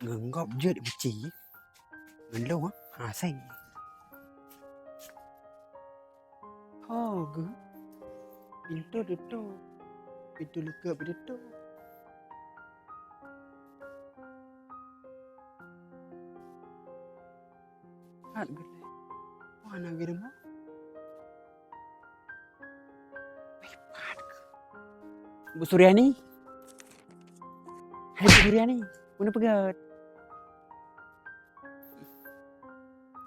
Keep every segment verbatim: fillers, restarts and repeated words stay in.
Ngon gob jeuet meuci. Ngon lôn, ha, seng. Ho geuh. Pintoe tutôp. Pintoe leukeub tutôp. Pat geuh lé. Wah, na geuh rumoh. Weh, pat geuh. Bu Suryani. Hai Bu Suryani, peue neupeugöt?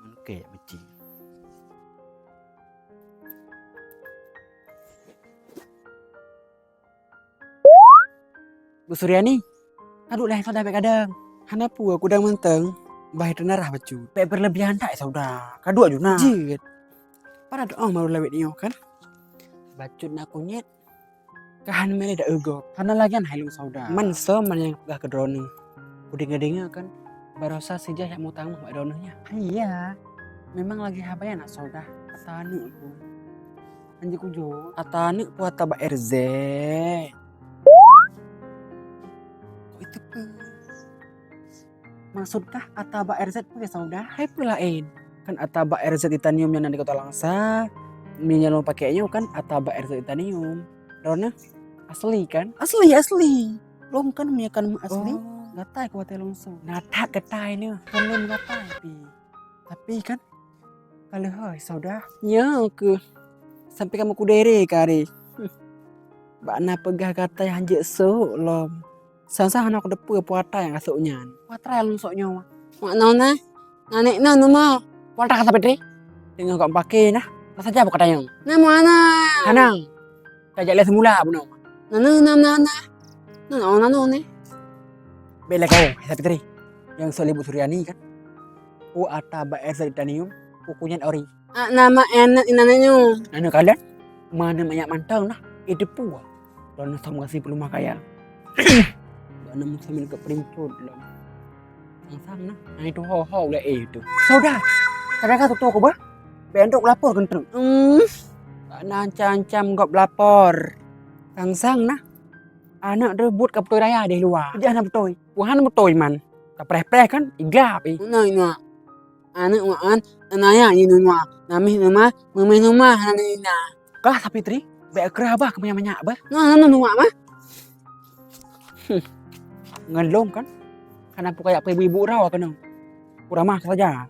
Meukeue meuci. Bu Suryani, ka duek lé Saudah bèk gadang. Hana peue, kudang mantong. Bah teunarah bacut. Bèk berlebihan that Saudah. Ka duek ju na. Jeuet. Padahai doa baru lawét nyoe kan. Bacut na kunyét. Ka han meunan da-eu gob. Hana lagèe nyan hai lôn Saudah. Man soe man nyang peugah keu droeneuh. Kudeungö-deungö kan, baroesa si Jah jak meutamah bak droeneuh nyan. Iya. Memang lagèe haba nyan Saudah. Ata aneuk pun. Anjing kujok. Ata aneuk pun ata bak R Z. Kok itu ke? Maksud kah ata bak R Z peue Saudah? Hai peue laén? Kan ata bak R Z titanium nyang na di Kota Langsa. Meunyoe lôn pakèk nyoe kan ata bak R Z titanium. Droeneuh asli kan? Asli, asli. Lôn kan meunyoe kan asli. Oh. Gatai ku watèe lôn so. Na that gatai nyoe. Kan lôn gatai pi. Tapi kan ka lheueh hai Saudah. Nyoe keuh. Sampai kamoe kudere kari. Huh. Bak na peugah gatai han jeuet sôk lom. Sang-sang hana kuteupeue peue atra nyang ka sôk nyan. Peue atra nyang lôn sôk nyoe? Mak nona, na aneuk nyoe numa. Peue atra ka sapeue tré? Teungoh kok pake nah. Rasa jak peue atra nyoe? Na mana? Hana. Ka jak lé semula bunoe. Nana, nana, nana. Nana, nana, nana. Bèk lé kau, hai sapeue tré. Nyang sôk lé Bu Suryani kan. Peue atra bak R Z titanium, peue kunyét ori. Ah, nama aneuk inan nyoe. Aneuk kalon? Mana manyak mantong nah. Itu peue. Lôn sama kasih peulumah kaya. Lôn sama ke perincut lom. Sang-sang nah. Nah, itu ho-ho ulèe eh itu. Saudah. Kadang ka tutoe ku bah. Bèk antok lapor keuntreuk. Hmm. Nak ancam-ancam gob lapor. Sang-sang nah. Aneuk teuh buet ka beutôi raya di luwa. Jadi hana beutôi. Wah, hana beutôi man. Ka preh-preh kan? Iga pi. Una ina. Aneuk mak an, nanya ni numa. Namih numa, memeh numa hana ina. Kah sapeue tré? Bèk keurah bah keu manyak-manyak bah. Nah, nah, nah, numa mah. Ngon lôn kan? Hana peue kajak ibu-ibu rawa keunoe. Kurang mah saja.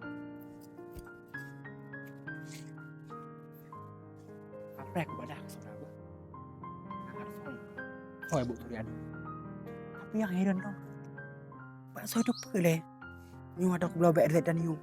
Kapreh kubadah keu saudara. Hoi, Bu Suryani. Tapi nyang heran dong. Bak soe teupeue lé? Nyoe ada kubloe bèk R Z titanium.